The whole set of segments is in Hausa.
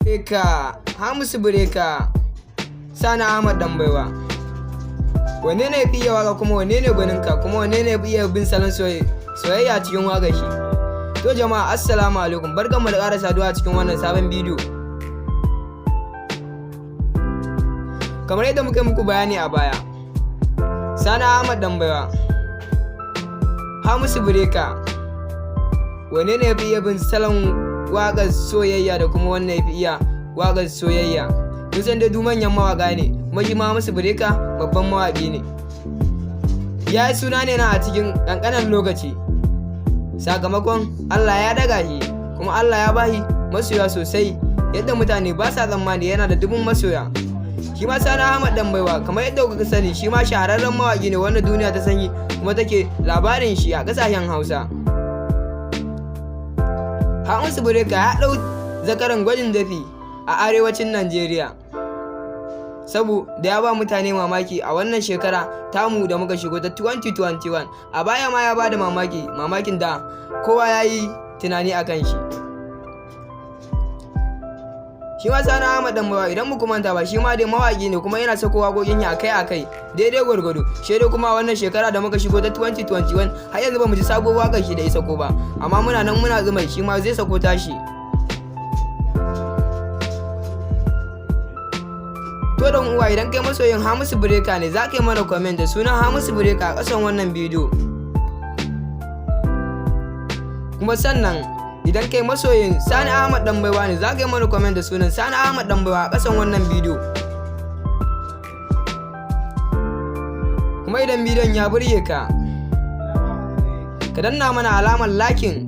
Breka, Hamisu Breka, Sani Ahmad Ɗanbaiwa. Wanne ne fi iya waka, kuma wanne ne gwaninka, kuma wanne ne fi iya bin salon soyayya cikin waƙar shi? To jama'a, assalamu alaikum, barkanmu da ƙara saduwa cikin wannan sabon bidiyo. Kamar yadda muka muku bayani a baya, Sani Ahmad Ɗanbaiwa, Hamisu Breka, wanne ne fi iya bin salon waƙar soyayya da kuma wanne fi iya waƙar soyayya? Kun san dai duk manyan mawaƙa ne, kuma shi ma Hamisu Breka babban mawaƙi ne. Ya yi suna ne na a cikin ƙanƙanin lokaci, sakamakon Allah ya daga shi, kuma Allah ya bashi masoya sosai yadda mutane ba sa tsammani. Yana da dubun masoya. Shi ma Sani Ahmad Ɗanbaiwa, kamar yadda kuka sani, shi ma shahararren mawaƙi ne wanda duniya ta sani kuma take labarin shi a ƙasashen Hausa. Hamisu Breka ya ɗau zakaran gwajin dafi a arewacin Najeriya, saboda ya ba mutane mamaki a wannan shekara tamu da muka shigo ta 2021. A baya ma ya ba da mamaki, mamakin da kowa ya yi tunani a kan shi. Shi ma Sani Ahmad Ɗanbaiwa, idan muku manta ba, shi ma dai mawaƙi ne, kuma yana sako waƙoƙin ya akai akai daidai gwargwado. Shi dai kuma wannan shekara da muka shigo ta 2021, har yanzu ba mu ji sabuwar waƙar shi da ya sako ba, amma muna nan muna zumai shi ma zai sako tashi. To dan uwa, idan kai masoyin Hamisu Breka ne, za ka yi mana comment da sunan Hamisu Breka a ƙasan wannan bidiyo. Kuma sannan idan kai masoyin Sani Ahmad Ɗanbaiwa ne, za ka yi mana comment da sunan Sani Ahmad Ɗanbaiwa a ƙasan wannan bidiyo. Kuma idan bidiyon ya burge ka, ka danna mana alamar liking,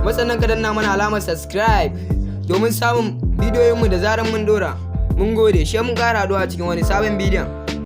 kuma sannan ka danna mana alamar subscribe domin samun bidiyoyinmu da zarar mun dora. Mun gode, shi mun ƙara haɗuwa cikin wani sabon bidiyon.